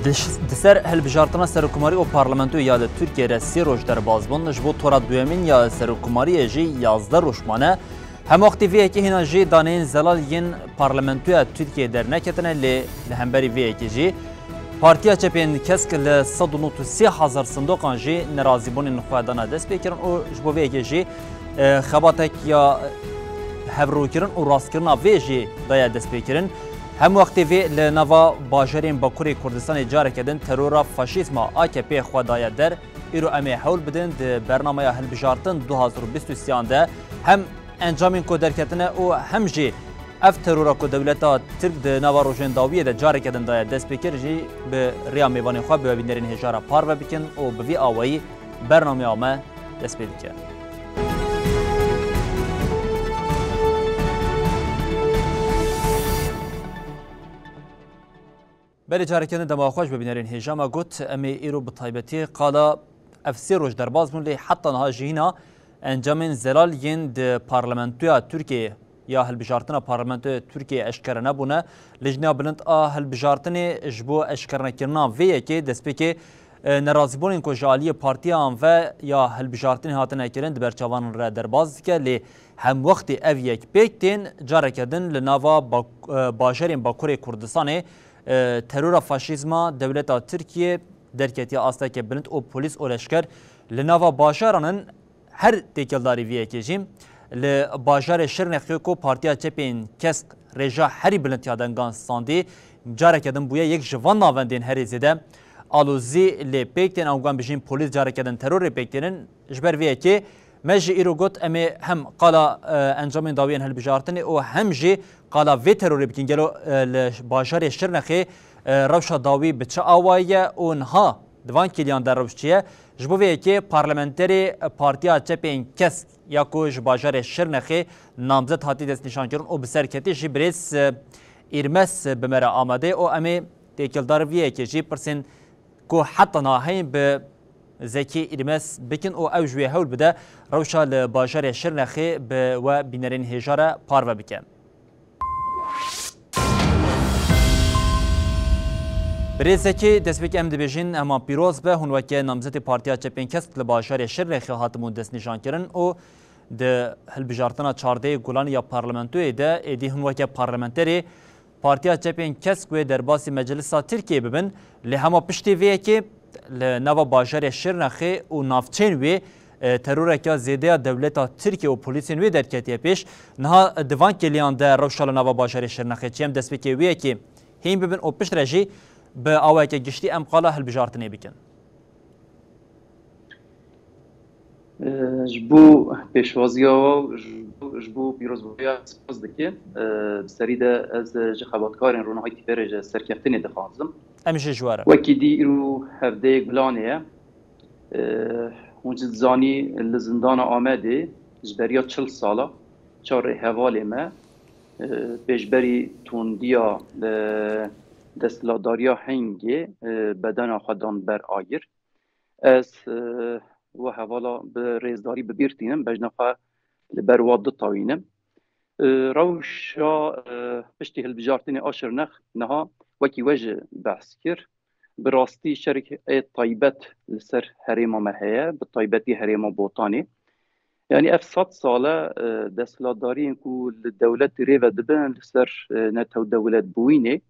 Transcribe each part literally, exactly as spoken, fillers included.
Di ş-, di ser hilbijartina serokkomarî û parlamentoyê ya li Tirkiyê re sê roj derbas bûn, ji bo tora duyemîn ya serokkomariyê jî yazdeh roj mane. Hemwextî vê yekê hîna jî daneyên zelal yên parlamentoya Tirkiyê derneketine, lê li hemberî vê yekê jî Partiya Çepên Kesk li sed û nod û sê hezar sindoqan jî nerazîbûnên xwe dana destpêkirin û ji bo vê yekê jî, e, xebatek ya hevrûkirin û rastkirina vê jî daye destpêkirin. Hemwextê vê li nava bajarên Bakurê Kurdistanê careke din terora faşîzma A K P xwe daye der. Îro em ê hewl bidin di bernameya hilbijartin du hazar û bîst û sêyan de hem encamên ku derketine û hem jî ev terora ku dewleta Tirk di nava rojên dawiyê de careke din daye destpêkir jî bi rêya mêvanên xwe bi we bînerên hêja re parve bikin û bi vî awayî bernameya me dest pê dike. Belê, careke din dema xweş be bînerên hêja me got, em ê îro bi taybetî qala ev sê roj derbas bûn, lê heta niha jî hîna encamên zelal yên di parlamentoya Tirkiyê ya hilbijartina parlamentoya Tirkiyê eşkere nebûne. Lijneya Bilind a Hilbijartinê ji bo eşkerenekirina vê yekê destpêkê, e, nerazîbûnên ku ji aliyê partiyan ve ya hilbijartinê hatine kirin di ber çavan re derbas dike, lê hemwextê ev yek pêk tên, careke din li nava bak-, e, bajarên Bakurê Kurdistanê, e, terora faşîzma dewleta Tirkiyê derketiye asteke bilind û polîs û leşker li nava bajaran in. Her têkildarî vê yekê jî li bajarê Şirnexê ku Partiya Çepên Kesk rêja herî bilind ya dengan standî, careke din bûye yek ji van navendên herî zêde alozî lê pêk tên, ango em bijîn polîs careke din terorê pêk tênin. Ji ber vê yekê me jî îro got, em ê hem qala, e, encamên dawiyên hilbijartinê û hem jî qala vê terorê bikin. Gelo, e, li bajarê Şirnexê, e, rewşa dawî bi çi awayî ye û niha di van kêliyan de rewş çi ye? Ji bo vê yekê parlamenterê Partiya Çepên Kesk ya ku ji bajarê Şirnexê namzet hatî destnîşankirin û bi serketî jî birêz, e, Îrmes bi me re amade ye û em ê têkildar vê yekê jî pirsên ku heta niha heyî bi Zekî Îrmes bikin û ew ji wê hewl bide rewşa li bajarê Şirnexê bi we bînerên hêja re parve bike. Birêz Zekî, destpêkê em dibêjin heman pîroz be, hûn weke namzetê Partiya Çepên Kesk li bajarê Şirnexê hatibûn destnîşankirin û di hilbijartina çardehê Gulanê ya parlamentoyê de êdî hûn weke parlamenterê Partiya Çepên Kesk wê derbasî Meclisa Tirkiyê bibin, lê hema piştî vê yekê li nava bajarê Şirnexê û navçeyên wê, e, teroreke zêde ya dewleta Tirkiye û polîsên wê derketiye pêş. Niha di van kêliyan de rewşa li nava bajarê Şirnexê çi ye? Em destpêkê wê yekê hîn bibin û piştre jî bi awayeke giştî em qala hilbijartinê bikin. Ji bo pêşwaziya we û ji bo, ji bo pîrozbûya spas dikim. Bi serî de ez ji xebatkarên Ronahî T V re ji serkeftinê dixwazim. Em jî ji we re. Wekî dî îro hevdeyê Gulanê ye. Hûn jî dizanî li zindana Amedê ji beriya çil sala çar rêhevalê me, pêşberî tundiya, desthilatdariya Hingê bedena xwe dan ber agir. Ez, e, we hevala bi rêzdarî bi bîr tînim, bejna xwe li ber wa ditawînim. E, rewşa, e, piştî hilbijartinê a Şirnex niha wekî we jî behs kir. Bi rastî şerê taybet li ser herêma me heye, bi taybetî herêma Botanê. Yanî ev sed sal e, e, desthilatdariyên ku li dewletê rê ve dibin li ser, e, netewdewletbûyînê,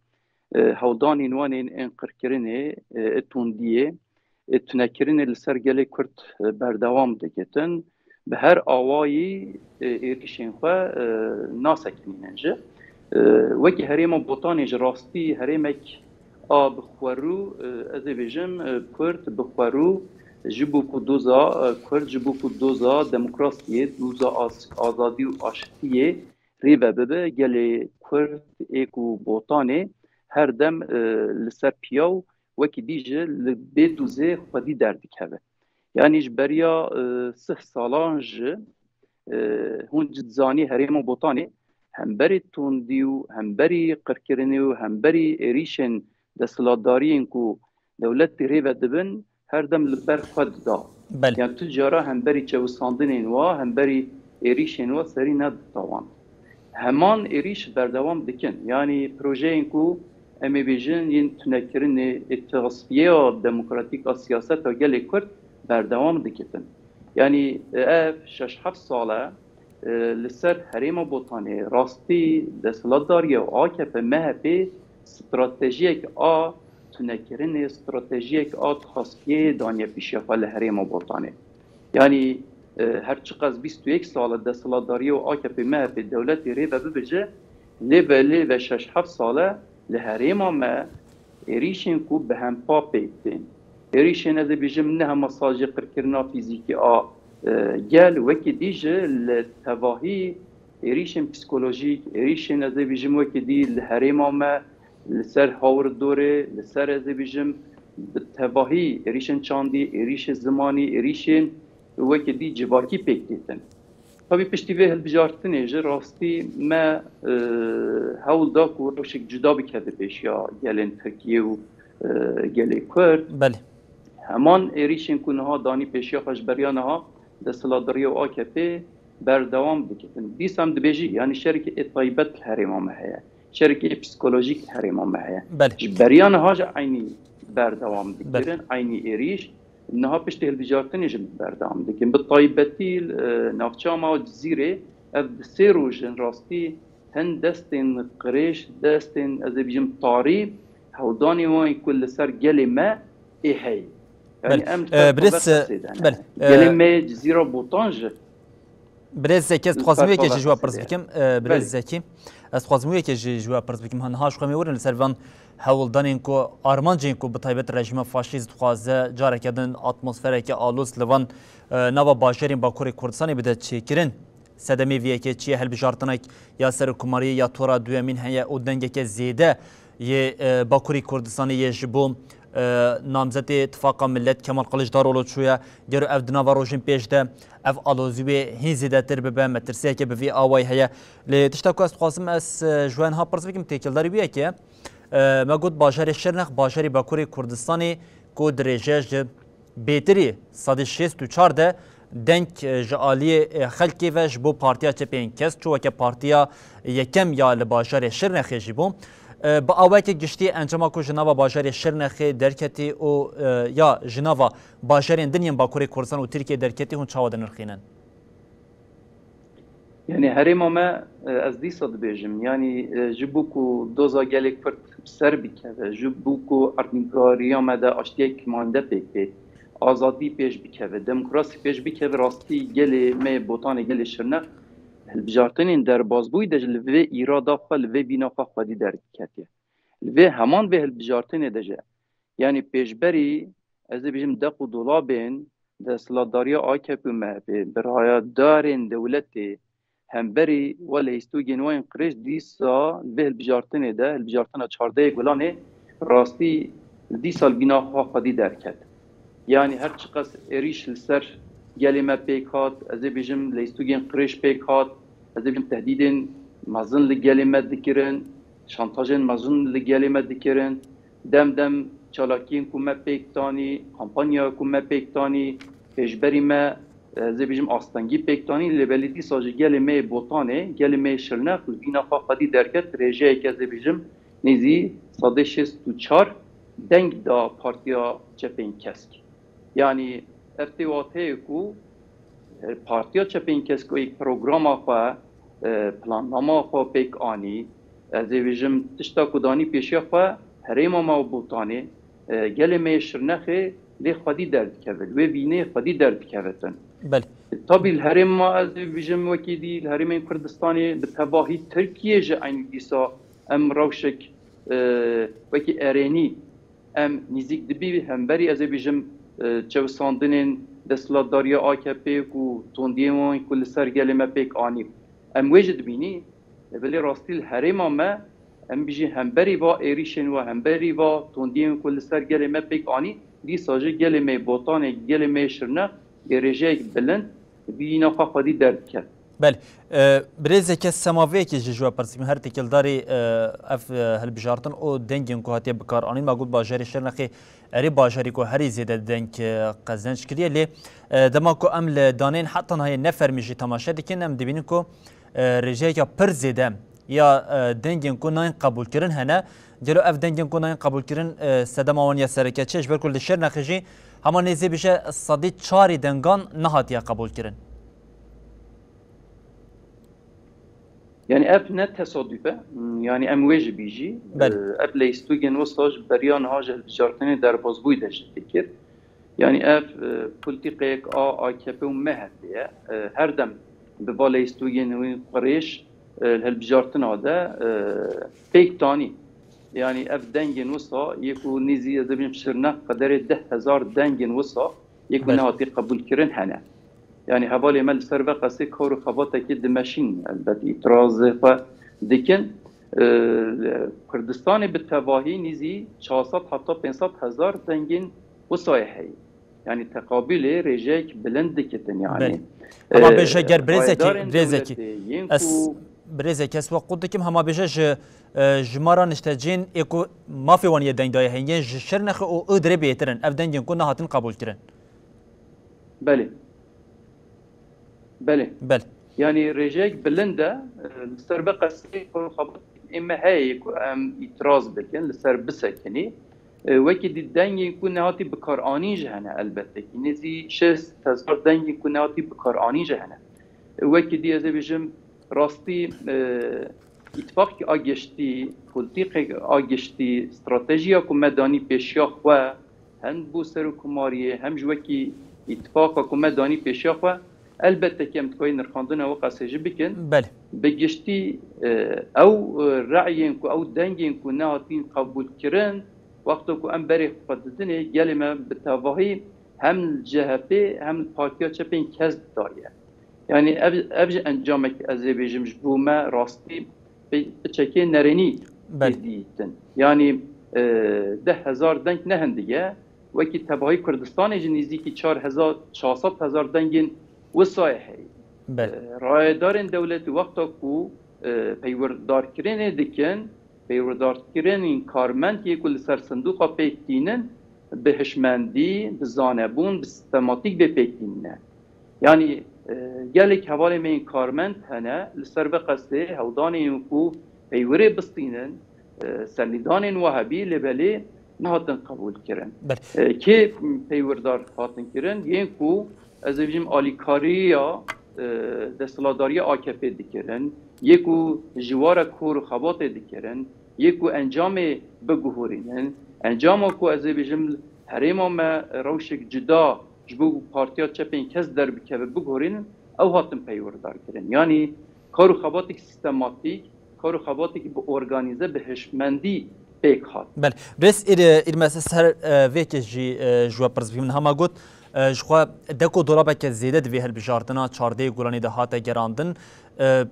e, hewldanên wan ên, ên qirkirinê, e, ê tundiyê, ê tunekirinê li ser gelê Kurd, e, berdewam dikitin. Bi her awayî, e, êrîşên xwe, e, nasekinînin jî. E, wekî herêma Botanê ji rastî herêmek a bi xwerû, e, ez ê bêjim, e, Kurd bi xwerû ji bo ku doza, e, Kurd ji bo ku doza demokrasiyê, doza az-, azadî û aştiyê rê ve bibe, gelê Kurd ê ku Botanê her dem, e, li ser piyaw wekî dî jî li bê dozê xwedî derdikeve. Yanî ji beriya, e, sih salan jî, e, hûn jî dizanî herêma Botanê hemberî tundî û hemberî qirkirinê û hemberî êrîşên desthilatdariyên ku dewletê rê ve dibin, her dem li ber xwe dida. Belê. Yan tu cara hemberî çewisandinên wa, hemberî êrîşên wa serî nedida wan. Heman êrîş berdewam dikin. Yanî projeyên ku em ê bêjin yên tunekirinê ê tasfiyeya demokratîk a siyaseta gelê Kurd berdewam dikitin. Yanî ev şeş heft sal e, e, li ser herêma Botanê rastî desthilatdariya A K P M H P stratejiyek a tunekirinê, stratejiyek a tasfiyeyê daniye pêşiya xwe li herêma Botanê. Yanî, e, her çiqas bîst û yek sal e desthilatdariya A K P M H P dewletê rê ve bibêje, lê belê ve şeş heft sal e li herêma me êrîşên ku bi hempa pêk tên. Êrîşên, ez ê bêjim, ne hema sadece qirkirina fîzîkî a, e, gel, wekî dî jî li tevahî êrîşên psîkolojîk, êrîşên, ez ê bêjim, wekî dî li herêma me, li ser hawirdorê, li ser, ez ê bêjim, bi tevahî êrîşên çandî, êrîşên zimanî, êrîşên wekî dî civakî pêk têtin. Tabî piştî vê hilbijartinê jî rastî me, e, hewl da ku rewşek cuda bikeve pêşiya gelên Tirkiye û, e, gelê Kurd. Belê. Heman êrîşên ku niha danî pêşiya xwe ji beriya niha desthilatdariya A K P berdewam dikitin. Dîsa em dibêjî, yanî şerekê ê taybet li herêma me heye. Şerekê ê psîkolojîk li herêma me heye. Belê. Ji beriya niha jî eynî berdewam Belê. dikirin, eynî êrîş. Niha piştî hilbijartinê jî berdewam dikin. Bi taybetî, e, navçeya me a Cizîrê ev di sê roj in rastî hin destên qirêj, destên, ez ê bêjim, tarî, hewldanê wan ku li ser gelê me ê heye. Yanî Belê. em li E, ser birêz, xwe e, veqesê de ne. belê. E, Gelê me yê Cizîra Botan jî Birêz Zeki, ez dixwazim wê yekê jî ji we pirs bikim. E, birêz Belê. Zekî, ez dixwazim wê yekê jî ji we pirs bikim. Niha ji xwe em ê werin li ser van hewldanên ku, armancên ku bi taybet rejîma faşîst dixwaze, careke din atmosfereke aloz li van, e, nava bajarên Bakurê Kurdistanê bide çêkirin. Sedemê vê yekê çi ye? Hilbijartinek ya serokkomariyê ya tora duyemîn heye û dengeke zêde yê, e, Bakurê Kurdistanê yê ji bo, e, namzetê Tifaqa Millet Kemal Kılıçdaroğlu çûye. Gero ev di nava rojên pêş de ev alozî wê hîn zêdetir bibe, metirsiyeke bi vî awayî heye. Lê tişta ku ez dixwazim ez, e, ji we niha pirs bikim, têkildarî wê yekê, e, me got bajarê Şirnex, bajarê Bakurê Kurdistanê ku dirêje ji bêtirî sedî şêst û çar de deng, e, ji aliyê, e, xelkê ve ji bo Partiya Çepên Kesk çû weke partiya yekem ya li bajarê Şirnexê jî bû. E, bi awayeke giştî encama ku ji nava bajarê Şirnexê derketî û, e, ya ji nava bajarên din yên Bakurê Kurdistan û Tirkiyê derketî hûn çawa dinirxînin? Yanî herêma me, e, ez dîsa dibêjim, yanî, e, ji bo ku doza gelê Kurd bi ser bikeve, ji bo ku erdnîgariya me de aştiyek mande pêk bê, azadî pêş bikeve, demokrasî pêş bikeve, rastî gelê me yê Botanê, gelê Şirnex, hilbijartinên derbazbûyî de jî li vê îrada xwe, li vê bîna xwe xwedî derdiketiye. Li vê heman vê hilbijartinê de jî, yanî pêşberî, ez ê bêjim, deq û dolabên desthilatdariya A K P û M H P bi rayedarên dewletê hemberî we leyîstogên we yên qirêj dîsa li vê hilbijartinê de, hilbijartina çardehê Gulanê, rastî dîsa li bîna xwe xwedî derket. Yanî her çiqas êrîş li ser gelê me pêk hat, ez ê bêjim leyîstogên qirêj pêk hat, ez ê bêjim tehdîdên mezin li gelê me dikirin, şantajên mezin li gelê me dikirin, dem dem çalakiyên ku me pêk tanî, kampanya ku me pêk tanî, pêşberî me, ez ê bêjim astengî pêk tanî, lê belê dîsa jî gelê me yê Botanê, gelê me yê Şirnex li vîna xwe xwedî derket, rêjeyek ez ê bêjim nêzî sedê şêst û çar deng da Partiya Çepên Kesk. Yanî ev tê wateyê ku, e, Partiya Çepên Kesk wê programa xwe, e, plannama xwe pêk anî. Ez ê bêjim tişta ku danî pêşiya xwe herêma me û Botanê, e, gelê me yê Şirnexê lê xwedî derdikeve, li wê bînê xwedî derdikevitin. Belê. Tabî li herêma ez ê bêjim wekî dî, li herêmên Kurdistanê bi tevahî Tirkiye jî eynî dîsa em rewşek, e, wekî erênî em nîzîk dibî hemberî, ez ê bêjim, e, çewisandinên desthilatdariya A K P ku tondiyên wan ku li ser gelê me pêk anî. Em wê jî dibînî, lê belê rastî li herêma me, em bijî hemberî va êrîşên we, hemberî va tondiyên ku li ser gelê me pêk anî, dîsa jî gelê me yê Botanê, gelê me yê Şirnex, ê rêjeyek bilind, bîna xwe xwedî derdiket. Belê. E, birêzeke semaviyekê jî ji we pirs bikim. Her têkildarî, e, ev, e, hilbijartin û dengên ku hatiye bikaranîn, me got bajarê Şirnexê erê bajarî ku herî zêde deng, e, qezenc kiriye. Lê, e, dema ku em li daneyên heta nihayê ne fermî jî temaşe dikin, em dibînin ku, e, rêjeyeke pir zêde ya, e, dengên ku nayên qebûlkirin hene, Gelo ev dengên ku nayên qebûlkirin, e, sedema wan ya sereke çi ye? Ji ber ku li Şirnexê jî hema nêzî bêje sedî çarî dengan nehatiye qebûlkirin. Yani ev ne tesadüf e. Yani em wê jî bîjî. Belê. E, ev leyîstûgên wisa ji beriya niha ji hilbijartinê derbazbûyî de jî dikir. Yani ev, e, polîtîkayek a A K P û M H P ye. E, her dem bi va leyîstûgên wî qirêj, e, li hilbijartina de, e, pêk tanî. Yani ev dengên wisa yê ku nêzî ez ê bêjim Şirnex qederê deh hezar dengên wisa yê ku Belê. nehatî qebûlkirin hene. Yani hevalê me li ser vê qasê kar û xebatekê dimeşîn, elbet îtirazê xwe dikin. E, Kurdistanê bi tevahî nêzî çar sed heta pênc sed hezar dengên wisayê heye. Yani teqabûlê rêjeyek bilind dikitin yani. Belê. Hema E, bêje ger birêzekî, rayedarên birêzekî. dewletê yên Ez ku birêzekî ez we qut dikim, hema bêje ji, e, jimara nişteciyên ê ku mafê wan yê dengdayê heye, yên ji Şirnexê û Iğdırê bêtir in. Ev dengên ku nehatin qebûlkirin. Belê. Belê. Belê. Yani rêjeyek bilind e, e, li ser vê qesê ku xebatên me heye ku em îtiraz bikin, li ser bisekinî. E, wekî dî dengên ku nehatî bikaranîn jî hene elbette kî. Nêzî şêst hezar dengên ku nehatî bikaranîn jî hene. E, wekî dî ez ê bêjim rastî, e, îtifaqek a giştî, polîtîkek a giştî, stratejiya ku me danî pêşiya xwe, hem bo serokkomariyê, hem ji wekî îtifaqa ku me danî pêşiya xwe, elbette ki em dikarin nirxandina wê qasê jî bikin. Belê. Bi giştî, e, ew, e, reyên ku, ew dengên ku nehatin qebûlkirin, wexta ku em berê xwe didinê, gelê me bi tevahî hem li C H P hem li Partiya Çepên Kesk daye. Yani ev, ev jî encamek ez ê bêjim ji bo me rastî bi-, piçekê nerênî Belê. tê dîtin. Yani, e, deh hezar deng ne hindik e. Wekî tevahî Kurdistanê jî nêzîkî çar hezar, çar sed hezar dengên wisayê heye. Belê. E, rayedarên dewletî wexta ku, e, peywirdarkirinê dikin, peywirdarkirinên karmend yê ku li ser sindoqa pêk tînin, bi hişmendî, bi zanebûn, bi sistematîk bê pêk tînine. Yani, e, gelek hevalên me yên karmend hene, li ser vê qesdê hewldanên ku peywirê bistînin, e, serlîdanên we hebî, lê belê nehatin qebûlkirin. Belê. E, kê peywirdar hatin kirin? Yên ku ez ê bêjim alîkariya, e, desthilatdariya A K P dikirin, yê ku ji wara kor û xebatê dikirin, yê ku encamê biguhorînin, encama ku ez ê bêjim herêma me rewşek cuda ji bo Partiya Çepên Kesk derbikeve biguhorînin, ew hatin peywirdarkirin. Yanî kar û xebatek sîstematîk, kar û xebatek bi organîze, bi hişmendî pêk hat. Belê. Birêz Îr-, Îrmes, ez her, e, vêkê jî, e, ji we pirs bikim. Min hema got, e, ji xwe dek û dolabeke zêde di vê hilbijartina çardehê Gulanê de hate gerandin. E,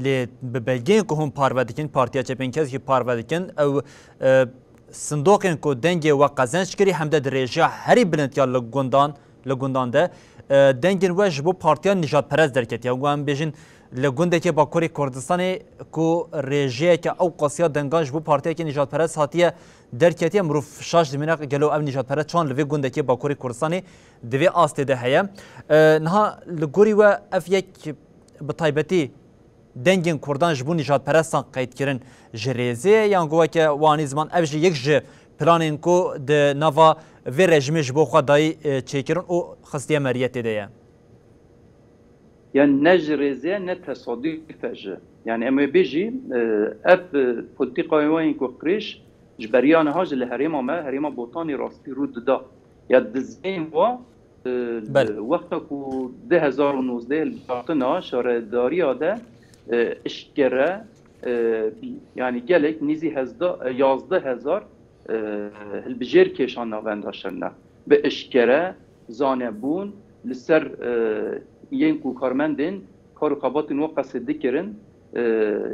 lê bi belgeyên ku hûn parve dikin, Partiya Çepên Kesk jî parve dikin, ew, e, sindoqên ku dengê we qezenc kirî, hem de di rêjeya herî bilind ya li gundan, li gundan de, e, dengên we ji bo partiya nîjadperest derketiye. Ku em bêjin, li gundekê Bakurê Kurdistanê ku rêjeyeke ew qasiya dengan ji bo partiyeke nîjadperest hatiye derketiye, mirov şaş dimîne, gelo ev nîjadperest çawan li vê gundekê Bakurê Kurdistanê di vê astê de heye. E, niha li gorî we ev yek bi taybetî dengên Kurdan ji bo nîjadperestan qeydkirin ji rêzê ye, yan ku weke we anî ziman ev jî yek ji planên ku di nava vê rejîmê ji bo xwe dayî, e, çêkirin û xistiye meriyetê de ye? Yani ne ji rêzê ye, ne tesadüf e jî. Yani em ê bêjî, e, ev, e, polîtîkayên we yên ku qirêj ji beriya niha jî li herêma me, herêma Botanê rastî rû dida. Ya dizgehên wa, e, Belê. wexta ku du hezar û nozdeh hilbijartina şaredariya de, e, eşkere, e, bî. Yani gelek nîzî hezda, e, yazdeh hezar, e, hilbijêr kêşan navenda Şirnex. Bi eşkere zanebûn li ser, e, yên ku karmendên kar û xebatên we qesê dikirin, e,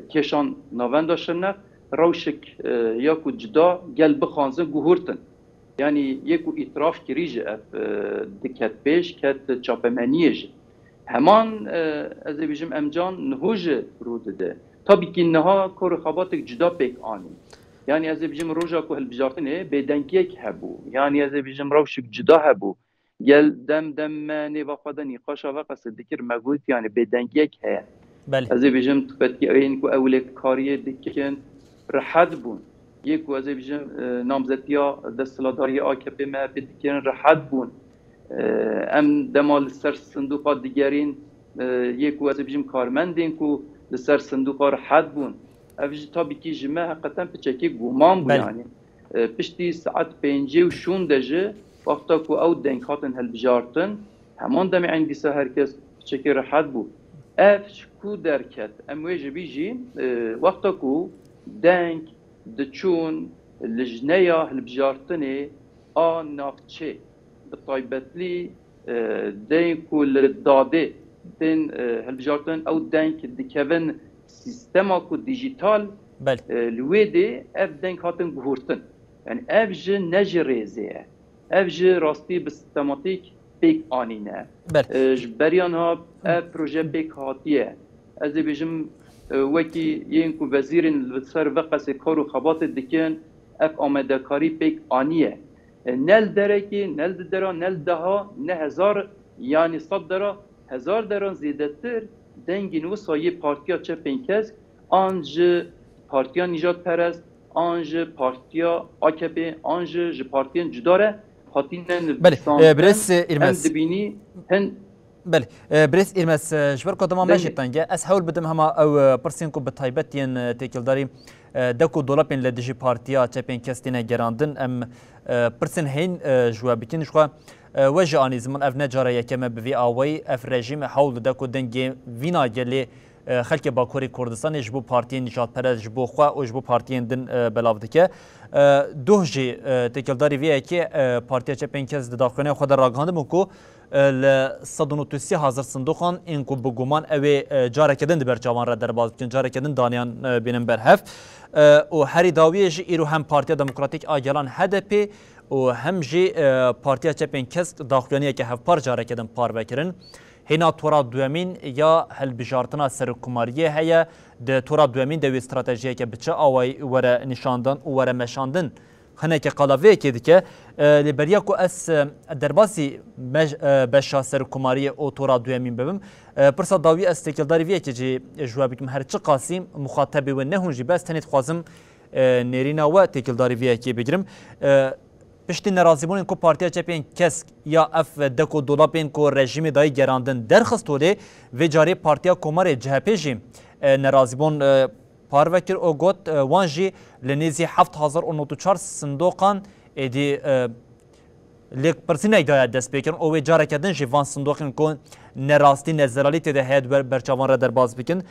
kêşan navenda Şirnex, rewşek, e, ya ku cuda gel bixwazin guhurtin. Yanî yê ku îtiraf kirî jî ev, e, diket pêş, ket çapemeniyê jî. Heman, e, ez ê bêjim emcan niho jî rû dide. Tabî kî niha kor û xebatek cuda pêk anî. Yanî ez ê bêjim roja ku hilbijartinê bêdengiyek hebû. Yanî ez ê bêjim rewşek cuda hebû. Gel dem dem me nêva xwe de nîqaşa ve qesê dikir, me got, yanî bêdengiyek heye. Belê. Ez ê bêjim, tu fetkî ên ku ewlêkariyê dikin, rehet bûn. yê ku ez ê bijim, e, namzetiya desthilatdariyê A K P M H P dikirin, rehet bûn. E, em dema li ser sindoqa digerîn, e, yê ku ez ê bijim karmendên ku li ser sindoqa rehet bûn. Ev jî tabî kî ji me heqeten piçekî guman bû Belê. yanî. E, piştî saet pêncê û şûn de jî wexta ku ew deng hatin hilbijartin, heman demê eyn dîsa her kes piçekî rehet bû. Ev ji ku derket? Em wê ji bî jî, e, wexta ku deng diçûn lijneya hilbijartinê a navçê, bi taybetlî, e, deng ku li dadê tên, e, hilbijartin, ew deng dikevin sîstema ku dîjîtal, Belê. e, li wê dê ev deng hatin guhurtin. Yani ev ji ne ji rêzê ye. Ev ji rastî bi sistematîk pêk anîne. Belê. E, ji beriya niha ev proje pêk hatiye. Ez ê bêjim, e, wekî yên ku wezîrên li ser vê qesê kar û xebatê dikin, ev amadekarî pêk aniye. E, ne li derekê, ne li di dera, ne li deha, ne hezar, yanî sed dera, hezar deran zêdetir dengên wisa yê Partiya Çepên Kesk an ji Partiya Nîjadperest, an ji Partiya A K P, an ji, ji partiyên cuda re hatine Belê, nivîsandin. e, birêz, e, Îrmez. Em dibînî hin Belê, e, birêz Îrmez, e, ji ber ku dema me Belê. jî teng e, ez hewl bidim hema ew, e, pirsên ku bi taybet yên, e, têkildarî, e, dek û dolapên li dijî Partiya Çepên Kesk têne gerandin, em, e, pirsên heyîn, e, ji we bikin. Ji xwe, e, we jî anî ziman, ev ne cara yekem e bi vî awayî, ev rejîm e hewl dide ku dengê vîna gelê, e, xelkê Bakurê Kurdistanê ji bo partiyên nîjadperest, ji bo xwe û ji bo partiyên din, e, belav dike. E, doh jî, e, têkildarî vê yekê, e, Partiya Çepên Kesk di daxuyaniyê xwe de ragihandibû ku, e, li sed û nod û sê hazir sindoqan ên ku bi guman ew ê, e, careke din di ber çavan re derbas bikin, careke din daniyan, e, bînin ber hev. E, û herî dawiyê jî îro hem Partiya Demokratîk a Gelan H D P û hem jî, e, Partiya Çepên Kesk daxuyaniyeke hevpar careke din parve kirin. Hêna tora duyemîn ya hilbijartina serokkomariyê heye. Di tora duyemîn de wê stratejiyeke bi çi awayî were nîşandan û were meşandin? Hineke qala vê yekê dike. E, lê beriya ku ez, e, derbasî mej-, e, beşa serokkomariyê û tora duyemîn bibim, e, pirsa dawî ez têkildarî vê yekê jî ji we bikim. Her çiqasî muxatebê we ne hûn jî be, ez tenê dixwazim, e, nêrîna we têkildarî vê yekê bigirim. E, Piştî nerazîbûnên ku Partiya Çepên Kesk ya ev dek û dolapên ku rejîmê dayî gerandin derxist holê, vê carê Partiya Komarê C H P jî, e, nerazîbûn, e, parve kir û got, e, wan jî li nêzî heft hazar û nod û çar sindoqan êdî, e, lêpirsînek daye destpêkirin û wê careke din jî van sindoqên ku nerastî, nezelalî tê de heye di ber-, berçavan re derbas bikin.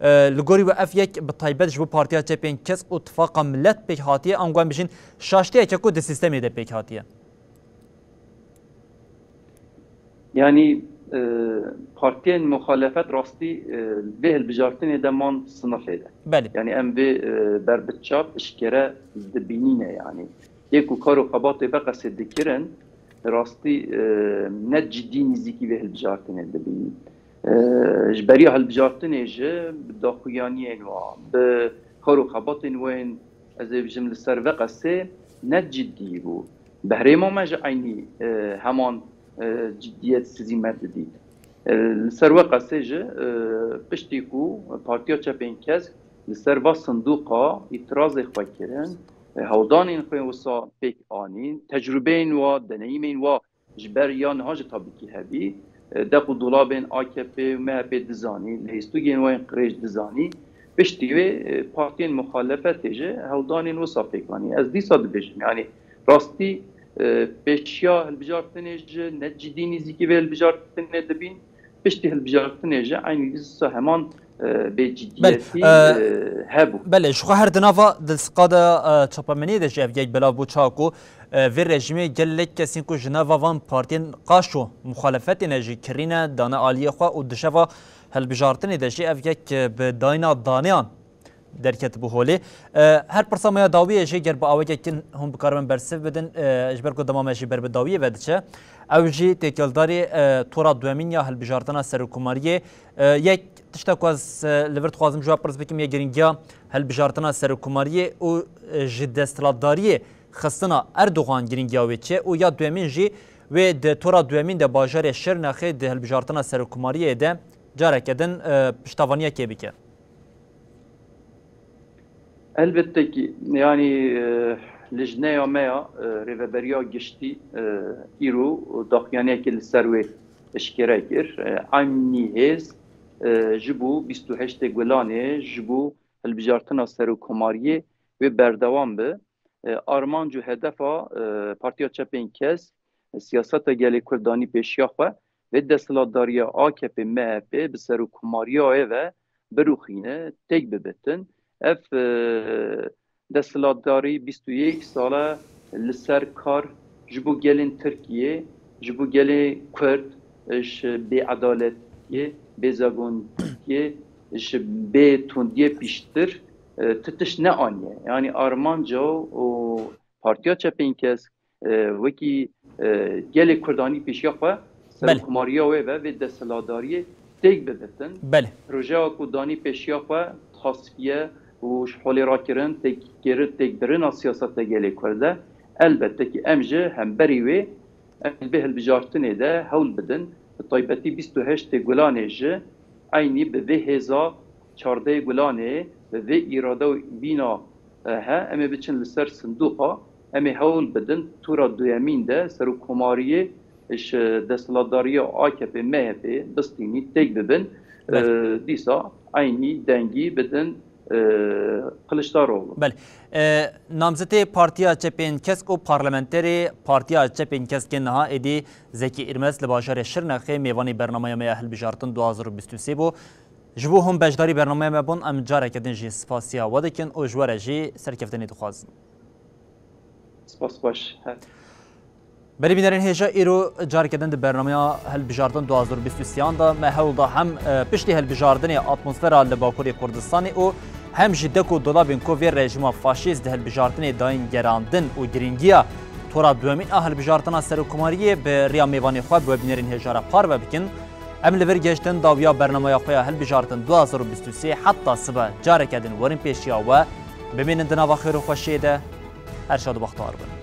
E, li gorî we ev yek bi taybet ji bo Partiya Çepên Kesk û Tifaqa Milet pêk hatiye, ango em bijîn şaştiyeke ku di sîstemê de pêk hatiye? Yanî, e, partiyên muxalefet rastî, e, vê hilbijartinê de man sinifê de. Belê. Yanî em vê, e, ber bi çap eşkere dibînîne yanî. Yê ku kar û xebatê veqesê dikirin, rastî, e, ne cidî nîzîkî vê hilbijartinê dibînin. E, ji beriya hilbijartinê jî bi daxuyaniyên wa, bi kar û xebatên we yên, ez ê bijim, li ser vê qesê ne cidî bû. Bi herêma me jî eynî, e, heman, e, ciddiyet sizî me didît. E, li ser wê qesê jî, e, piştî ku Partiya Çepên Kesk li ser va sindoqa îtirazê xwe kirin, e, hewldanên xwe wisa pêk anîn, tecrûbeyên wa, deneyîmên wa ji ber ya niha jî tabîkî hebî, e, deq û dolabên A K P û M H P dizanî, lihêstûgên wa yên qirêj dizanî. Piştî wê, e, partiyên muxalefetê jî hewldanên wisa pêk anî. Ez dîsa dibêjim, yanî rastî, e, pêşiya hilbijartinê jî ne cidî nîzîkî vê hilbijartinê dibîn. Piştî hilbijartinê jî eynî dîsa heman, e, bê Belê, ciddiyetî, e, e, hebû. Belê, ji xwe her di nava di siqa de, e, çapemeniyê de jî ev yek belav bû, çawa ku, e, vê rejîmê gelek kesên ku ji nava van partiyên qaşo muxalefetê ne jî kirîne, dane aliyê xwe û di şeva hilbijartinê de jî ev yek, e, bi dayna daneyan derketibû holê. E, her pirsa me ya dawiyê jî ger bi awekek kin hûn bikaribin bersiv bidin, e, ji ber ku dema me jî ber bi dawiyê ve diçe. Ew jî têkildarî, e, tora duyemîn ya hilbijartina serokkomariyê, e, yek tişta ku ez, e, li vir dixwazim ji we pirs bikim, yê giringiya hilbijartina serokkomariyê û, e, ji desthilatdariyê xistina Erdogan giringiya wê çi ye û ya duyemîn jî wê di tora duyemîn de bajarê Şirnexê di hilbijartina serokkomariyê de careke din, e, piştavaniyekê bike. Elbette ki, yani, e, lijneya me ya, e, rêveberiya giştî, e, îro daxuyaniyekê li ser wê eşkere kir. E, eynî hêz, e, ji bo bîst û heştê Gulanê, ji bo hilbijartina serokkomariyê wê berdewam bi. E, armanc û hedefa, e, Partiya Çepên Kesk, e, siyaseta gelê Kurd danî pêşiya xwe, vê desthilatdariya A K P M H P bi serokkomariya wê ve birûxîne, têk bibitin. Ev, e, desthilatdarî bîst û yek sal e li ser kar ji bo gelên Tirkiyê, ji bo gelê Kurd, ji bêedaletiyê, bêzagondiyê, ji bêtundiyê piştir, e, ti tişt neaniye. Yani armanca û Partiya Çepên Kesk, e, wekî, e, gelê Kurdanî pêşiya xwe, Belê. serokkomariya wê ve vê desthilatdariyê têk bibitin. Belê. Projeya ku danî pêşiya xwe tasfiye û ji holê rakirin, têkkirin, têkbirina siyaseta gelê Kurd e. Elbette ki em ji hemberî wê em li vê hilbijartinê de hewl bidin. Bi taybetî bîst û heştê Gulanê ji eynî bi vê hêza çardehê Gulanê, bi vê îrade û bîna, e, he, em ê biçin li ser sindoqa, em ê hewl bidin tura duyemîn de serokkomariyê ji desthilatdariya A K P M H P bistînî têk bibin. Belê. E, dîsa eynî dengî bidin, e, Kiliçdaroglu. Belê. E, namzetê Partiya Çepên Kesk û parlamenterê Partiya Çepên Kesk ê niha êdî Zekî Îrmez li bajarê Şirnexê mêvanî bernameya me ya hilbijartin du hazar û bîst û sê bû. Ji bo hûn beşdarî bernameya me bûn, em careke din jî spasiya we dikin û ji we re jî serkeftinê dixwazin. Spas xweş. Her Belê bînerên hêja, îro careke din di bernameya hilbijartin du hazar û bîst û sêyan de me hewl da hem, e, piştî hilbijartinê atmosfera li Bakurê Kurdistanê û hem jî dek û dolabên ku vê rejîma faşîst di hilbijartinê dayîn gerandin û girîngiya tora duyemîn a hilbijartina serokkomariyê bi riya mêvanê xwe bi we bînerên hêja re parve bikin. Em li vir gehiştin dawiya bernameya xwe ya hilbijartin du hazar û bîst û sê, heta sibe careke din werin pêşiya we. Bimînin di nava xêr û xweşiyê de. Her şad û bextewar bin.